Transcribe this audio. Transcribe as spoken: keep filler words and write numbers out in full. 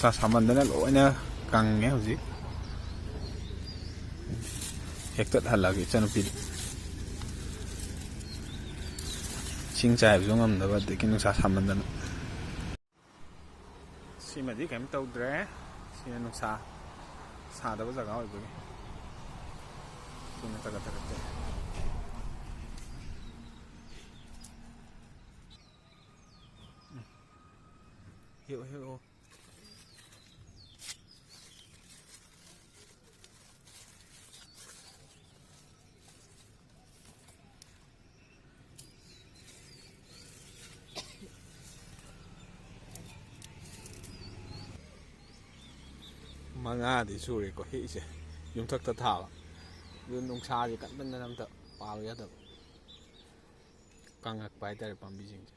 ꯅꯨꯡꯁꯥ ꯁꯥꯃꯟꯗꯅ ꯂꯣꯏꯅ ꯀꯪꯉꯦ ꯍꯧꯖꯤꯛ꯫ ꯍꯦꯛꯇꯠꯍꯜꯂꯒꯦ ꯏꯆꯟꯅꯨꯄꯤꯗ꯫ ꯏꯁꯤꯡ ꯆꯥꯏꯕꯁꯨ ꯉꯝꯗꯕ, ꯑꯗꯒꯤ ꯅꯨꯡꯁꯥ ꯁꯥꯃꯟꯗꯅ꯫ ꯁꯤꯃꯗꯤ ꯀꯩꯝ ꯇꯧꯗ꯭ꯔꯦ꯫ ꯁꯤꯅ ꯅꯨꯡꯁꯥ ꯁꯥꯗꯕ ꯖꯒꯥ ꯑꯣꯏꯕꯒꯤ꯫ ꯁꯤꯅ ꯇꯒꯠ ꯇꯒꯠ ꯇꯦꯛꯑꯦ꯫ ꯎꯝ꯫ ꯍꯦꯛꯑꯣ, ꯍꯦꯛꯑꯣ꯫ ꯃꯉꯥꯗꯤ ꯁꯨꯔꯦꯀꯣ ꯍꯦꯛꯏꯁꯦ, ꯌꯨꯝꯊꯛꯇ ꯊꯥꯕ꯫ ꯑꯗꯨ ꯅꯨꯡꯁꯥꯁꯦ ꯀꯟꯃꯟꯗꯅ ꯑꯝꯇ ꯄꯥꯕ ꯌꯥꯗꯕ, ꯀꯪꯉꯛꯄ ꯍꯥꯏꯇꯥꯔꯦ ꯄꯥꯝꯕꯤꯁꯤꯡꯁꯦ꯫